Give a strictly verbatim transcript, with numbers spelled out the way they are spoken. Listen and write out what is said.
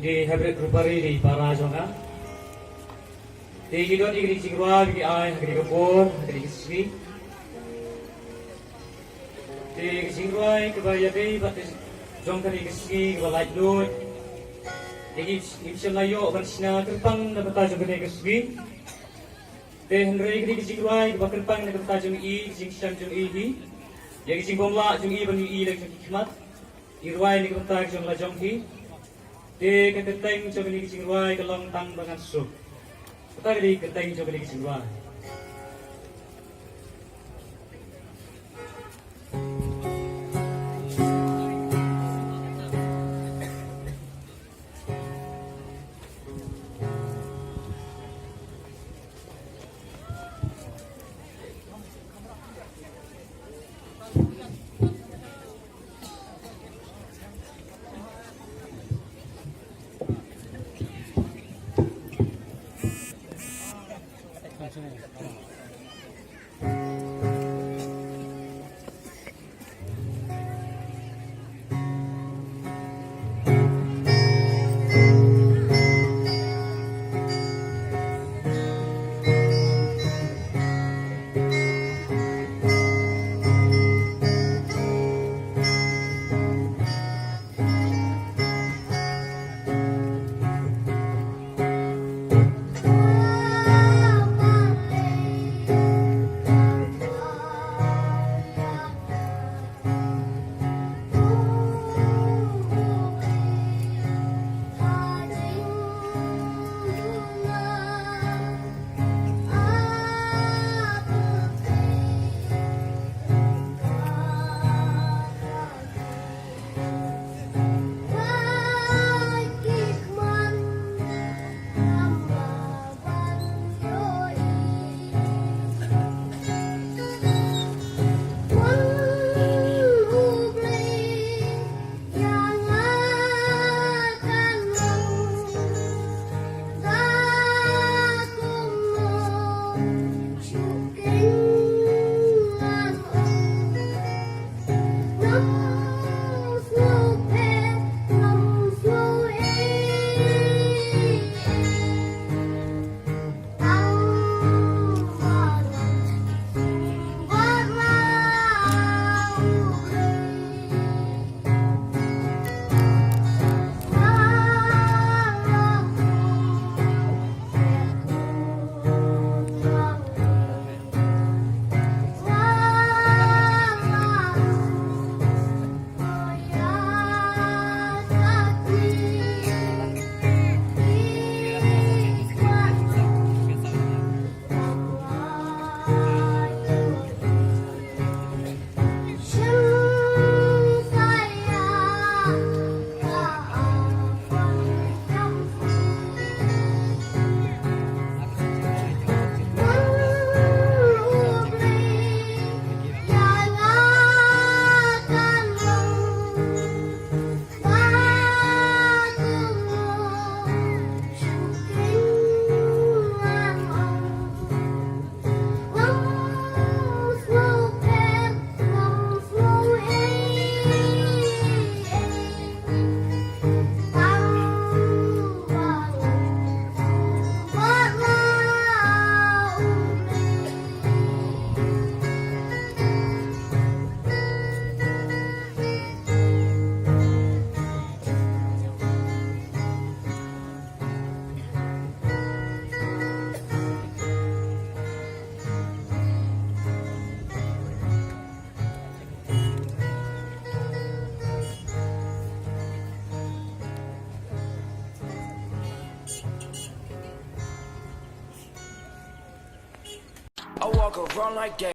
Ki hybrid rupari dei para jong nga. Te ki don ïa kine ki jingrwai ba ki ai ha kane ka por, ha kane ka sngi. Te ka jingrwai kaba ïadei bad ka jong kane ka sngi kaba laitluid. Te ngim shym la ïoh ban shna kyrpang na bynta jong kane ka sngi. Te hynrei kane ka jingrwai kaba kyrpang na bynta jong i, ka jingshem jong i hi. Ïa ka jingbymlah jong i ban ïohi la jong ki khmat. I rwai na bynta jong la jong hi. Te ka kyrteng jong kane ka jingrwai ka long Tang Ba Ngan Suk. Kata ka dei ka kyrteng jong kane ka jingrwai. I walk around like that.